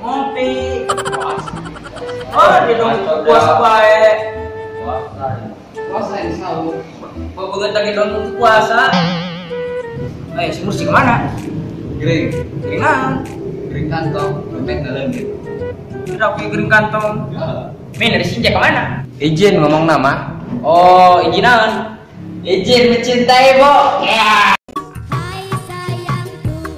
Ngopi. Oh, minum puasa bae. Puasa. Puasa ini sahur. Bobogan lagi dong puasa. Eh, si Mursi kemana? Gering. Gering naon? Gering kantong, dompet dalam gitu. Udah gering kantong. Ya. Min dari Sinja kemana? Izin ngomong nama. Oh, izin naon? Izin mencintai, Bo. Ya. Hai sayangku, hari ini aku cantik,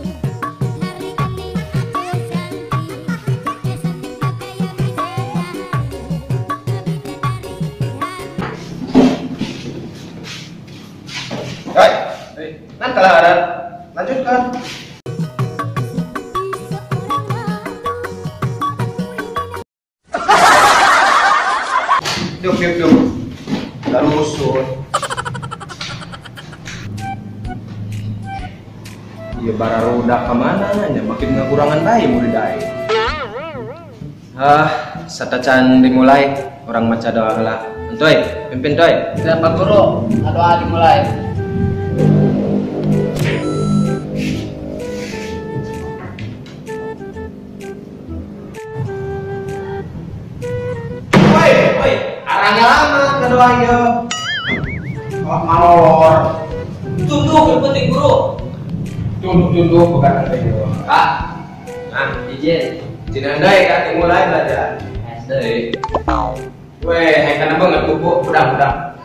Hai, nan kalaharan. Lanjutkan. Duk, duk, duk. Rusun. Iya bararudak kemana nanya makin ngekurangan bae murid aing. Ah, satacan dimulai orang maca doa heula. Entoy, pimpin toy. Siap Pak Guru, doa dimulai. Woi, woi, arangnya lama ke doa ieu. Oh, malor. Tunduk yang penting guru. Tunduk bukan ada ieu. Kak. Nah, izin. Izin andai kan dimulai belajar. SD. Weh, hayang kana banget buku udang-udang.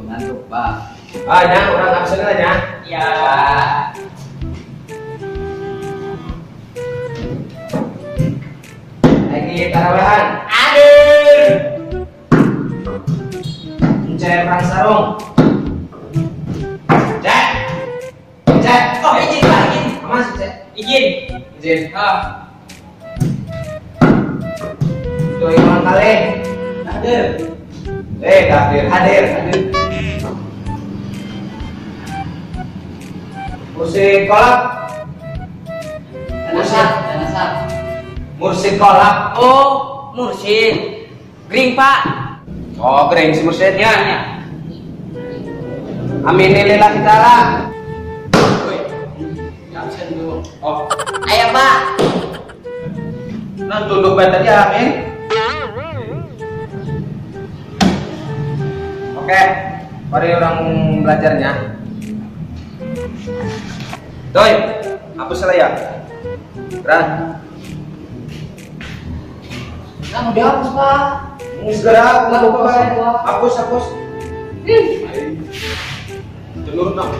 Ngantuk, Pak. Ah, nya urang absen lah nya. Iya. Lagi tarawehan. Aduh. Cek perang sarung. Cek. Cek. Oh, izin Pak, izin. Mas, cek. Izin. Izin. Ah. Tuh imam kaleng. Hadir. Hadir, hadir, hadir. Mursid kolak. Mursid, Mursid kolak. Oh, mursid. Gering, Pak. Oh, gering si mursid. Ya, ya. Amin lillahi ta'ala. Woi. Absen dulu. Oh. Ayo, Pak. Nah, tunduk bae tadi amin. Oke, mari orang belajarnya. Doi, hapus lah ya. Berat. Nah, mau dihapus, Pak. Segera, hapus, hapus, hapus. Telur dong.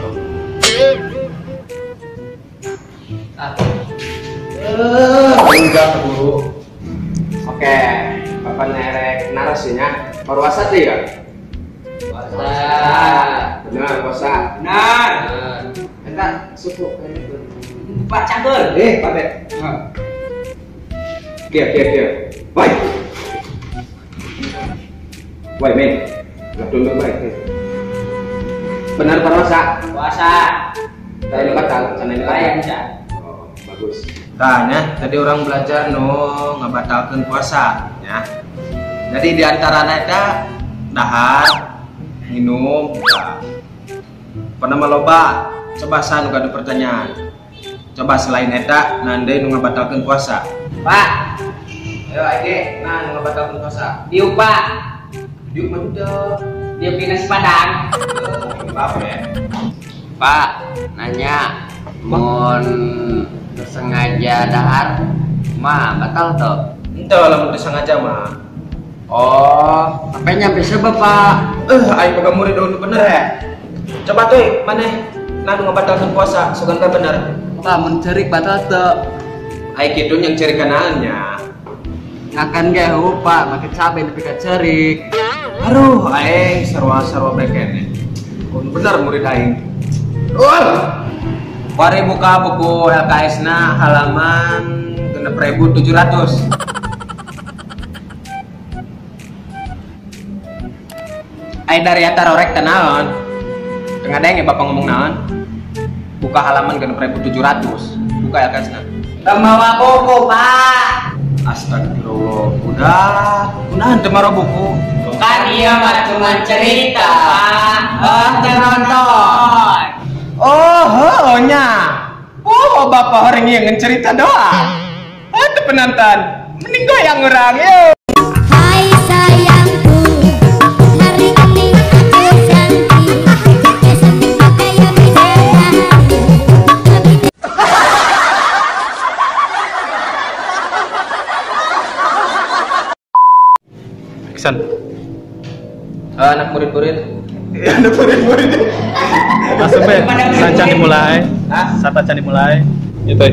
Udah keburu. Oke, bapak nerek narasinya. Puasa tuh ya? Puasa. Benar, puasa. Benar. Entar suku. Pak cagel. Pak Bek. Oke, oke, oke. Baik. Woi, men. Enggak tunduk baik. Benar puasa. Puasa. Nah, ini batal, sana ini batal. Oh, bagus. Nah, ya, tadi orang belajar no ngabatalkeun puasa, ya. Jadi di antaranya eta dahar, minum, nah. Pernah maloba, coba sa nu gaduh pertanyaan. Coba selain eta nande nu ngabatalkeun puasa. Pak. Ayo Age, nah nu ngabatalkeun puasa. Diuk, Pak. Diuk mah udah. Diuk di nasi padang. Maaf ya. Pak, nanya mun tersengaja dahar mah batal toh? Ente lamun tersengaja mah. Oh, sampai nyampe sebab, Pak. Aing boga murid nu bener ya. Coba tuh maneh nah nu ngabatalkeun puasa, sugan teh bener. Pak, mun cerik batal teu? Aing kitu yang cerik kanaannya. Ngakan ge heuh, Pak, make cabe nepi ka cerik. Aduh, aing sarua-sarua beken. Bener murid aing. Mari buka buku LKS na halaman 6700. Ai dari eta rorek teh naon? Teu ngadenge bapak ngomong naon? Buka halaman 6700. Buka LKS na. Teu mawa buku, Pak. Astagfirullah. Udah, kunaon teu maro buku? Kan iya mah cuma cerita, Pak. Oh, nonton. Oh, nya. Oh, bapak orang yang cerita doang. Itu penonton. Mending goyang orang, yuk. Hai sayangku, hari ini aku cantik. Action. Anak murid-murid. Anak murid-murid. Langsung be. Saat dimulai. Saat dimulai. Itu.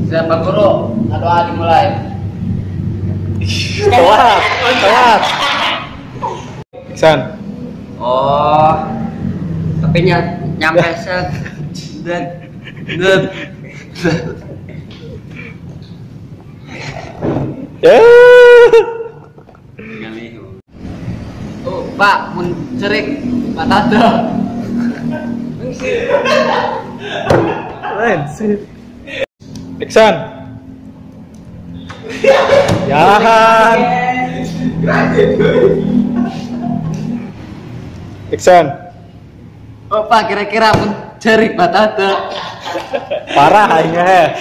Siapa guru? Doa dimulai. Telat, telat. Action. Oh. Tapi nyampe set. Dan Oh, Pak, mun cerik Pak Tata. Lain sih. Action. Jahan. Action. Oh, Pak, kira-kira mun cerik Pak Tata. Parah aingnya.